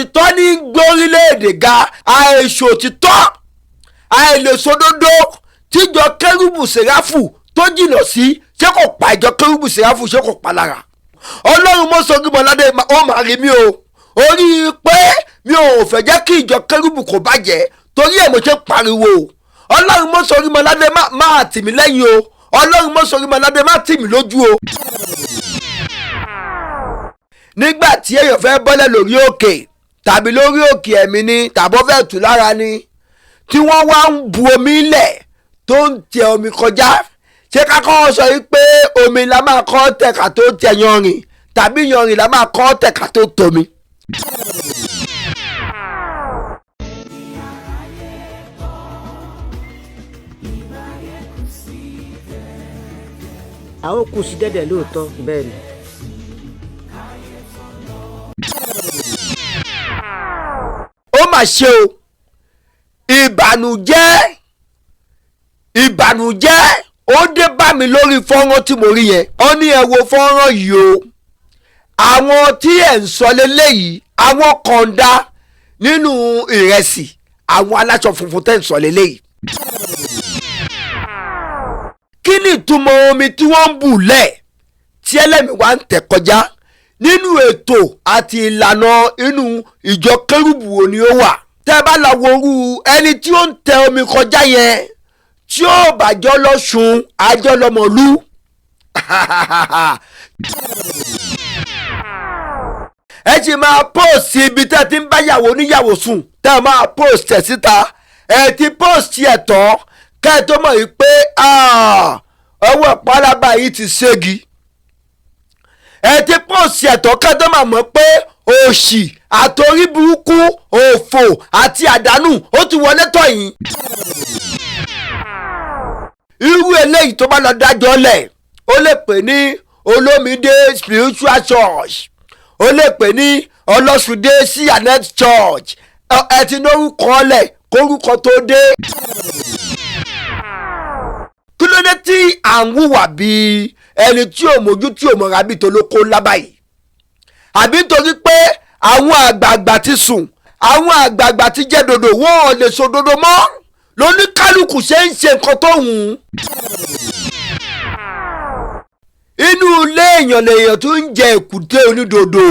Òtítọ́ ní gbórílẹ̀-èdè ga. Àìṣòtítọ́, àìlèsòdodo tíjọ Kérúbù Sèráfù tó jìnnà sí, ṣé kò pa ìjọ Kérúbù Sèráfù? Ṣé kò pa lára? Ọlọ́run mọ́sọ̀gìmọ̀ládé, ó máa rí mi o. Orí pé mi ò fẹ́ jẹ́ kí ìjọ Kérúbù kò bàjẹ́, torí ẹ̀ mo ṣe pariwo. Ọlọ́run mọ́sọ̀gìmọ̀ládé, máa tì mí lẹ́yìn o. Ọlọ́run mọ́sọ̀gìmọ̀ládé, má tì mí lójú o. Nígbà tí èèyàn fẹ́ bọ́lẹ̀ lórí òkè tàbí lórí òkè ẹ̀mí ni, tàbó fẹ́ tù lára ni, tí wọ́n wá ń bu omi lẹ̀ tó ń tẹ omi kọjá, ṣé ká kọ́ sọ yìí pé omi la máa kọ́ tẹ̀ ká tó tẹ yanrìn, tàbí yanrìn la máa kọ́ tẹ̀ ká tó tomi? A ó kù sí dẹ̀dẹ̀ lóòótọ́, bẹ́ẹ̀ ni. Ó mà ṣe o, ìbànújẹ́, ìbànújẹ́ ó dé bá mi lórí fọ́nrán tí mo rí yẹn. Ó ní ẹ wo fọ́nrán yìí o, àwọn tí ẹ̀ ń sọ leléyìí, àwọn kọ̀ǹda nínú ìrẹsì, àwọn aláṣọ funfun tẹ̀ ń sọ leléyìí. Kí ni ìtumọ̀ omi tí wọ́n ń bù lẹ̀ tí ẹlẹ́mìí wá ń tẹ̀ kọjá? Nínú ètò àti ìlànà inú ìjọ Kérúbù wo ni ó wà? Tẹ́ ẹ bá lọ wo irú ẹni tí ó ń tẹ omi kọjá yẹn, tí ó bàjọ́ lọ́sùn àjọ lọ́mọlú. Ẹ ti máa post ibi tẹ́ ẹ ti ń bá yàwó oníyàwó sùn, tẹ́ ẹ máa post ẹ̀ síta. Ẹ ti post ẹ̀ tán kẹ́ ẹ tó mọ̀ yìí pé ọwọ́ pálábá yìí ti ségi. Ẹ ti post ẹ̀ tán kẹ́ ẹ tó máa mọ̀ pé òṣì àtòrí burúkú, òfò àti àdánù ó ti wọlé tọ̀ yín. Irú eléyìí tó bá lọ dájọ́ lẹ̀, ó lè pè ní Olómìdé spiritual church, ó lè pè ní Ọlọ́sùndé C&S church. Ẹ ti lórúkọ lẹ̀ kórúkọ tó dé. Kí ló dé tí à ń hùwà bíi ẹni tí ò mójú tí ò mọ̀ra bíi tolóko ńlá báyìí? Àbí nítorí pé àwọn àgbààgbà ti sùn, àwọn àgbààgbà ti jẹ́ dòdò, wọ́n ò lè sọ dòdò mọ́, lóníkálukú ṣe ń ṣe nǹkan tó wù ú. Inú ilé èèyàn lèèyàn tó ń jẹ èkúté onídòdò.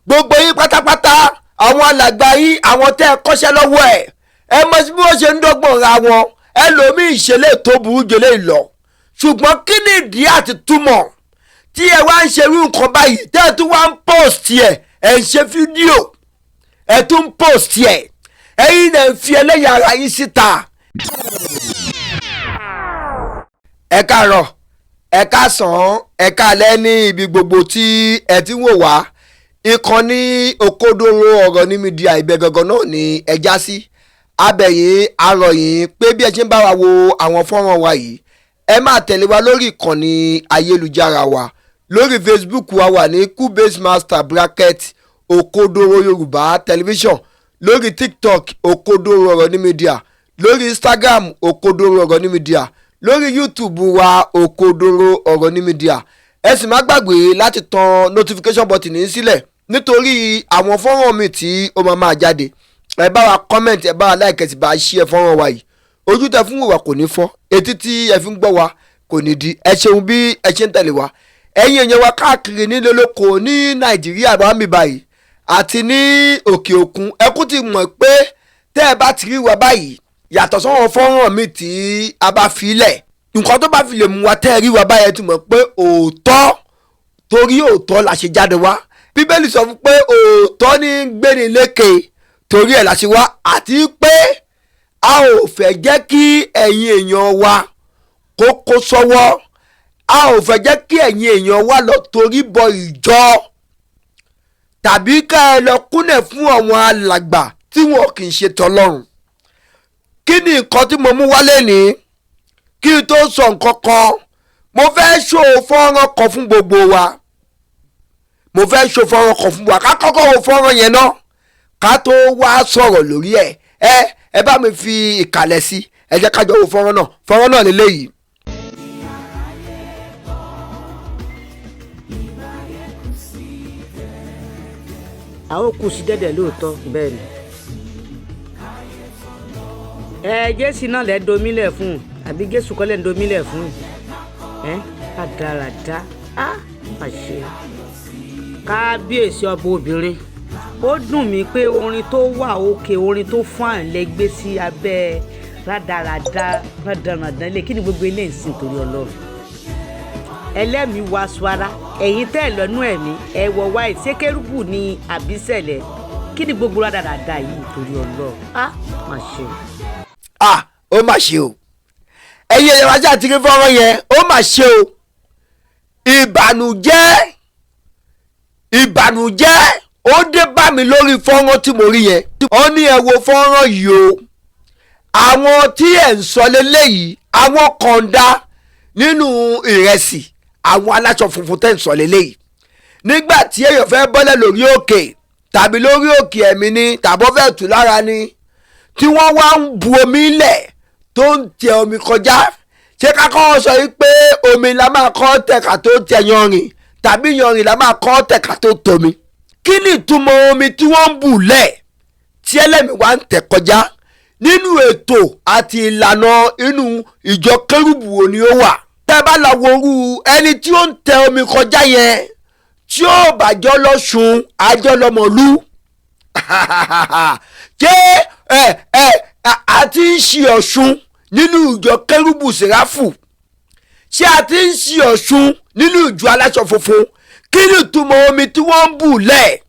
Gbogbo yín pátápátá, àwọn alàgbà yín, àwọn tẹ́ ẹ kọ́ṣẹ́ lọ́wọ́ ẹ̀, ẹ mọ bí wọ́n ṣe ń dọ́gbọ̀n ra wọn. Ẹlòmíì ìṣẹ̀lẹ̀ tó burú jẹlé lọ. Ṣùgbọ́n kí ni ìdí àti túmọ̀ tí ẹ wá ń ṣe irú nǹkan báyìí, tẹ́ ẹ tún wá ń post ẹ̀, ẹ̀ ń ṣe fídíò, ẹ̀ tún ń post ẹ̀, ẹ̀yin náà ń fi ẹlẹ́yà ara yín síta? Ẹ káàárọ̀, ẹ káàsán, ẹ káalẹ́ ní ibi gbogbo tí ẹ ti ń wò wá. Ìkànnì Òkodoro Ọ̀rọ̀ ní Media, ibẹ̀ gangan náà ni ẹ já sí. Abẹ̀yìn arọ̀yìn pé bí ẹ ṣe ń bá wa wo àwọn fọ́nrán wa yìí, ẹ máa tẹ̀lé wa lórí ìkànnì ayélujára wa. Lórí Facebook wa wà ní Kubase Master bracket Òkodoro Yorùbá Television, lórí TikTok Òkodoro Ọ̀rọ̀ ní Media, lórí Instagram Òkodoro Ọ̀rọ̀ ní Media, lórí YouTube wa Òkodoro Ọ̀rọ̀ ní Media. Ẹ sì má gbàgbé láti tan notification button yín sílẹ̀ nítorí àwọn fọ́nrán mi tí ó máa máa jáde. Ẹ bá wa comment, ẹ bá wa like, ẹ sì bá a share fọ́nrán wa yìí. Ojú tẹ fún wa kò ní fọ́, etí tí ẹ fi ń gbọ́ wa kò ní di. Ẹ ṣeun bí ẹ ṣe ń tẹ̀lé wa. Ẹ̀yin èèyàn wa káàkiri nílé lóko ní Nàìjíríà bá mi báyìí àti ní òkè òkun, ẹ kú ti mọ̀ pé tẹ́ ẹ bá ti rí wa báyìí, yàtọ̀ sọ́wọ́n fọ́nrán mi tí a bá fi lẹ̀, nǹkan tó bá fi lè mú wa tẹ́ ẹ rí wa báyìí, ẹ ti mọ̀ pé òótọ́, torí òótọ́ la ṣe jáde wá. Bíbélì sọ fún pé òótọ́ ní gbéni lékè, torí ẹ̀ la ṣe wá, àti pé a ò fẹ́ jẹ́ kí ẹ̀yin èèyàn wa kó kó sọ́wọ́, a ò fẹ́ jẹ́ kí ẹ̀yin èèyàn wa lọ torí bọ ìjọ tàbí ká ẹ lọ kúnlẹ̀ fún àwọn alàgbà tí wọn kì í ṣe tọlọ́run. Kí ni nǹkan tí mo mú wálé ní? Kí n tó sọ nǹkan kan, mo fẹ́ ṣó fọ́nrán kan fún gbogbo wa. Mo fẹ́ ṣó fọ́nrán kan fún wa. Ká kọ́kọ́ wo fọ́nrán yẹn náà ká tó wá sọ̀rọ̀ lórí ẹ̀. Ẹ bá mi fi ìkàlẹ̀ sí, ẹ jẹ́ ká jọ wo fọ́nrán náà. Fọ́nrán náà lélẹ́yìí. A ó kù sí dẹ̀dẹ̀ lóòótọ́, bẹ́ẹ̀ ni. Ẹ Jésù náà lẹ́ domílẹ̀ fún un, àbí Jésù kọ́ lẹ́ ń domílẹ̀ fún un? Ẹ rádaràda á àṣẹ. Kábíyèsí ọba obìnrin, ó dùn mí pé orin tó wà òkè, orin tó fún à ń lẹ gbé sí abẹ́ rádaràda rádaràda ilé. Kí ni gbogbo ilé ń sìn torí Ọlọ́run? Ẹlẹ́mìí wa suara, ẹ̀yin tẹ́ ẹ̀ lọ́nú ẹ̀mí ẹ wọ wáì, ṣé kérúbù ni àbísẹ̀lẹ̀? Kí ni gbogbo rádaràda yìí torí Ọlọ́run? Á má ṣe. Ah, ó mà ṣe o. Ẹ̀yin ẹ̀yẹ wájú àti rí fọ́nrán yẹn, ó mà ṣe o. Ìbànújẹ́, ìbànújẹ́ ó dé bá mi lórí fọ́nrán tí mo rí yẹn. Ó ní ẹ wo fọ́nrán yìí o, àwọn tí ẹ̀ ń sọ leléyìí, àwọn kọ̀ǹda nínú ìrẹsì, àwọn aláṣọ funfun tẹ̀ ń sọ leléyìí. Nígbà tí èèyàn fẹ́ bọ́lẹ̀ lórí òkè tàbí lórí òkè ẹ̀mí ni, tàbó fẹ́ tù lára ni, tí wọ́n wá ń bu omi lẹ̀ tó ń tẹ omi kọjá, ṣé ká kọ́ sọ yìí pé omi la máa kọ́ tẹ̀ka tó tẹ yanrìn, tàbí yanrìn la máa kọ́ tẹ̀ka tó tomi? Kí ni ìtumọ̀ omi tí wọ́n ń bù lẹ̀ tí ẹlẹ́mìí wá ń tẹ̀ kọjá? Nínú ètò àti ìlànà inú ìjọ kérúbù wo ni ó wà? Tẹ́ bá lọ wo irú ẹni tí ó ń tẹ omi kọjá yẹn, tí ó bàjọ́ lọ́sùn àjọ lọ́mọlú, ṣé ẹ ẹ àti ń ṣe Ọ̀ṣun nínú ìjọ kérúbù sèráfù? Ṣé a ti ń ṣe Ọ̀ṣun nínú ìjọ aláṣọ funfun? Kí ni ìtumọ̀ omi tí wọ́n ń bù lẹ̀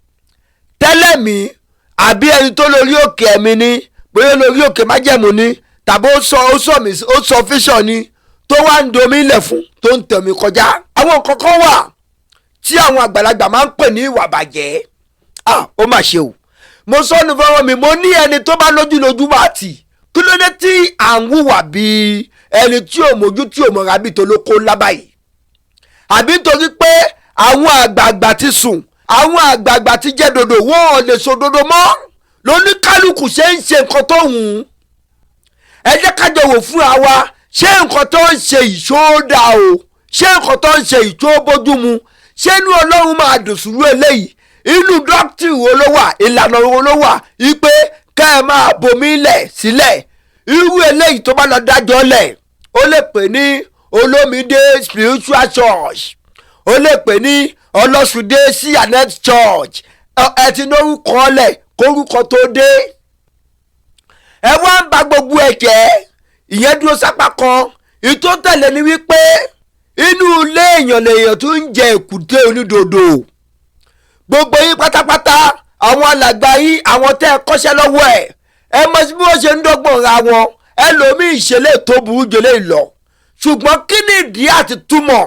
tẹ́lẹ̀ mí, àbí ẹni tó lórí òkè ẹ̀mí ni, bóyá lórí òkè májẹ̀mú ni, tàbí ó sọ ó sọ mí, ó sọ fíṣọ̀ ni, tó wá ń domi lẹ̀ fún tó ń tẹ̀mí kọjá? Àwọn nǹkan kan wà tí àwọn àgbàlagbà máa ń pè ní ìwà bàjẹ́. Ah, ó mà ṣe o. Mo sọnù fọwọ́ mi, mo ní ẹni tó bá lójú lójú bá tì. Kí ló dé tí à ń hùwà bíi ẹni tí ò mójú, tí ò mọ̀ra, bíi tolóko ńlá báyìí? Àbí nítorí pé àwọn àgbààgbà ti sùn, àwọn àgbààgbà ti jẹ́ dodo, wọ́n ò lè sọ dodo mọ́, lóníkálukú ṣe ń ṣe nǹkan tó wù ú? Ẹ jẹ́ ká jọ wò fúnra wa, ṣé nǹkan tó ń ṣe ìṣó dáa o? Ṣé nǹkan tó ń ṣe ìṣó bójú mu? Ṣé inú Ọlọ́run máa dùn sùúrù eléyìí? Inú doctrine wo ló wà? Ìlànà wo ló wà wípé kẹ́ ẹ máa bomi lẹ̀ sílẹ̀? Irú eléyìí tó bá lọ dájọ́ lẹ̀, ó lè pè ní Olómìdé Spiritual Church, ó lè pè ní Ọlọ́sùndé C&S Church. Ẹ ti lórúkọ lẹ̀ kórúkọ tó dé, ẹ wá ń ba gbogbo ẹ jẹ́. Ìyẹn dúró sápá kan. Ìtò tẹ̀lé ni wípé inú ilé èèyàn lèèyàn tún ń jẹ èkúté onídòdò. Gbogbo yín pátápátá, àwọn alàgbà yín, àwọn tẹ́ ẹ kọ́ṣẹ́ lọ́wọ́ ẹ̀, ẹ mọ bí wọ́n ṣe ń dọ́gbọ̀n ra wọn. Ẹlòmíì ìṣẹ̀lẹ̀ tó burú jẹlé lọ, ṣùgbọ́n kí ni ìdí àti túmọ̀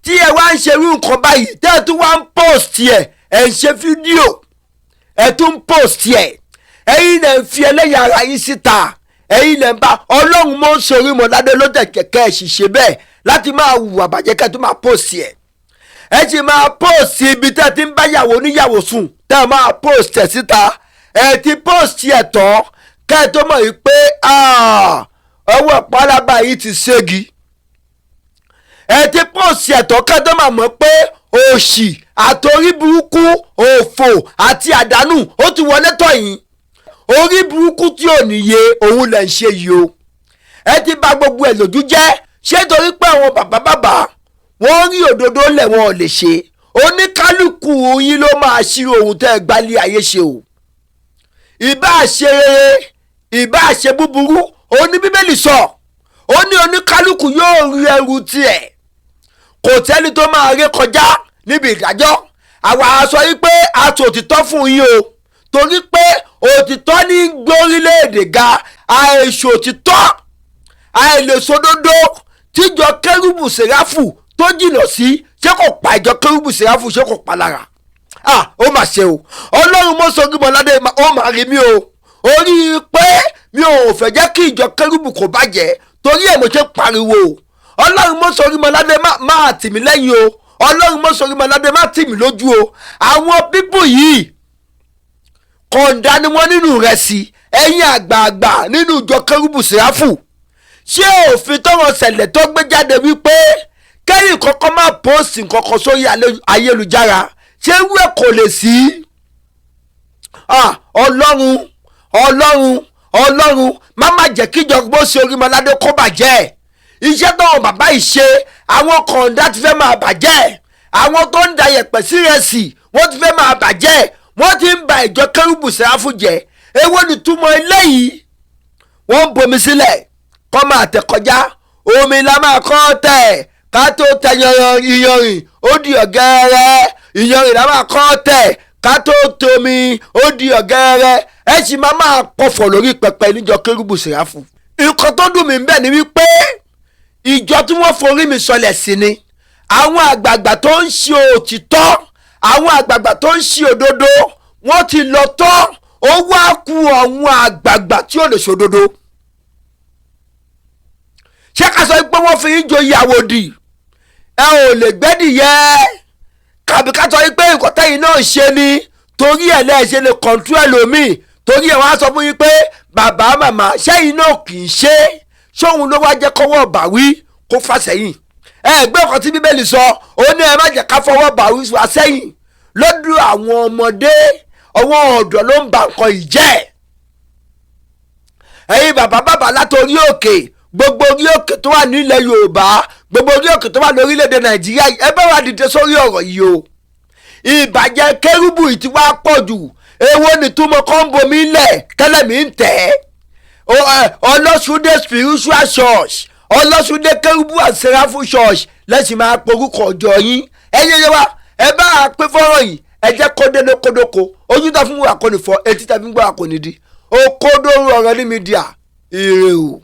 tí ẹ wá ń ṣe irú nǹkan báyìí, tẹ́ ẹ tún wá ń post ẹ̀? Ẹ̀ ń ṣe fídíò, ẹ tún ń post ẹ̀. Ẹ̀yin lẹ̀ ń fi ẹlẹ́yà ara yín síta, ẹ̀yin lẹ̀ ń bá Ọlọ́run mọ́ sórí mọ́ládé ló tẹ̀ kẹ̀kẹ́ ẹ̀ sì ṣe bẹ́ẹ̀ láti máa hùwà bàjẹ́, kẹ́ ẹ tún máa post ẹ̀. Ẹ sì máa post ibi tẹ́ ẹ ti ń bá yàwó oníyàwó sùn, tẹ́ ẹ máa post ẹ̀ síta. Ẹ ti post ẹ̀ tán, kẹ́ ẹ tó mọ̀ yìí pé ọwọ́ pálábá yìí ti ségi. Ẹ ti post ẹ̀ tán, kẹ́ ẹ tó máa mọ̀ pé òṣì àtòrí burúkú, òfò àti àdánù ó ti wọlé tọ̀ yín. Orí burúkú tí ò níye òun lẹ̀ ń ṣe yìí o. Ẹ ti bà gbogbo ẹ̀ lójú jẹ́. Ṣé torí pé àwọn bàbá bàbá wọ́n rí òdodo lẹ̀, wọn ò lè ṣe? Oníkálukú yín ló máa ṣírò ohun tẹ́ ẹ gbálé ayé ṣe o. Ìbá ṣe rere, ìbá ṣe búburú, òní Bíbélì sọ, ó ní oníkálukú yóò rí ẹrù tiẹ̀. Kò tẹ́ni tó máa ré kọjá níbi ìdájọ́. Àwa sọ yìí pé a sọ òtítọ́ fún yín o, torí pé òtítọ́ ní gbórílẹ̀-èdè ga. Àìsò òtítọ́, àìlèsòdodo tíjọ kérúbù sèráfù tó jìnnà sí, ṣé kò pa ìjọ kérúbù sèráfù? Ṣé kò pa lára? Ah, ó mà ṣe o. Ọlọ́run mọ́ sọ́gbìmọ̀ládé, ó mà rí mi o. Orí pé mi ò fẹ́ jẹ́ kí ìjọ kérúbù kò bàjẹ́, torí ẹ̀ mo ṣe pariwo o. Ọlọ́run mọ́ sọ́gbìmọ̀ládé, máa tì mí lẹ́yìn o. Ọlọ́run mọ́ sọ́gbìmọ̀ládé, má tì mí lójú o. Àwọn pípù yìí, kọ̀ǹda ni wọ́n nínú rẹ̀ sí. Ẹ̀yin àgbààgbà nínú ìjọ kérúbù sèráfù, ṣé òfin tọrọ ṣẹlẹ̀ tó gbé jáde wípé kẹ́yìn kọ́kọ́ máa post nǹkankan sórí ayélujára, ṣé irú ẹ̀ kò lè sí? Ọlọ́run, Ọlọ́run, Ọlọ́run, má má jẹ́ kíjọ Mósè Orímọládé kó bàjẹ́. Iṣẹ́ táwọn bàbá yìí ṣe, àwọn kọ̀ǹda ti fẹ́ máa bàjẹ́, àwọn tó ń da yẹ̀pẹ̀ sí ìrẹsì, wọ́n ti fẹ́ máa bàjẹ́, wọ́n ti ń ba ìjọ Kérúbù Séráfù jẹ́. Èwo ni túmọ̀ eléyìí? Wọ́n ń bomi sílẹ̀ kọ́ máa tẹ̀ kọjá. Omi la máa kọ́ tẹ̀ ká tó tẹ iyanrìn, ó di ọ̀gẹ́rẹ́. Iyanrìn la máa kọ́ tẹ̀ ká tó tomi, ó di ọ̀gẹ́rẹ́. Ẹ sì máa máa pọ̀fọ̀ lórí pẹpẹ níjọ Kérúbù Séráfù. Nǹkan tó dùn mí bẹ́ẹ̀ ni wípé ìjọ tí wọ́n forí mi sọlẹ̀ sí ni àwọn àgbààgbà tó ń ṣe òtítọ́, àwọn àgbààgbà tó ń ṣe òdodo, wọ́n ti lọ tọ́. Ó wá ku àwọn àgbààgbà tí ò lè ṣòdodo. Ṣé ká sọ pé wọ́n fi ń joyè àwòdì, ẹ ò lè gbẹ́dìyẹ, kàbí ká sọ pé nǹkan tẹ́yìn náà ṣe ni torí ẹ̀ lẹ́ẹ̀ ṣe lè kọ̀ǹtú ẹlòmíì, torí ẹ̀ wọ́n á sọ fún yín pé bàbá màmá ṣẹ́yìn náà kì í ṣe ṣóun ló wá jẹ́ kọ́wọ́ bàwí kó fà sẹ́yìn? Ẹ gbé ọkàn tí Bíbélì sọ, ó ní ẹ má jẹ́ ká fọwọ́ bàwí wá sẹ́yìn lọ́dún. Àwọn ọmọdé, ọwọ́ ọ̀dọ́ ló ń ba nǹkan yìí jẹ́. Ẹ̀yin bàbá bàbá látòrí òkè, gbogbo orí òkè tó wà nílẹ̀ Yorùbá, gbogbo orí òkè tó wà lórílẹ̀‐èdè Nàìjíríà, ẹ bá wa dìde sórí ọ̀rọ̀ yìí o. Ìbàjẹ́ kérúbù yìí ti wá pọ̀ jù. Èwo ni túmọ̀ kọ́ńbó mi lẹ̀ tẹ́lẹ̀ mi ń tẹ̀ ẹ́? Ọlọ́sùndé Spiritual Church, Ọlọ́sùndé Kérúbù and Seraphim Church lẹ́sìn máa porúkọ ọjọ́ yín. Ẹ̀yin yẹn wa, ẹ bá a pín fọ́rọ̀ yìí, ẹ jẹ́ kó dé lókódókó. Ojú tó fún wa kò ní fọ́, etí tàbí gbọ́ wa kò ní di. Òkodoro ọ̀rọ̀ ní media. Ire o.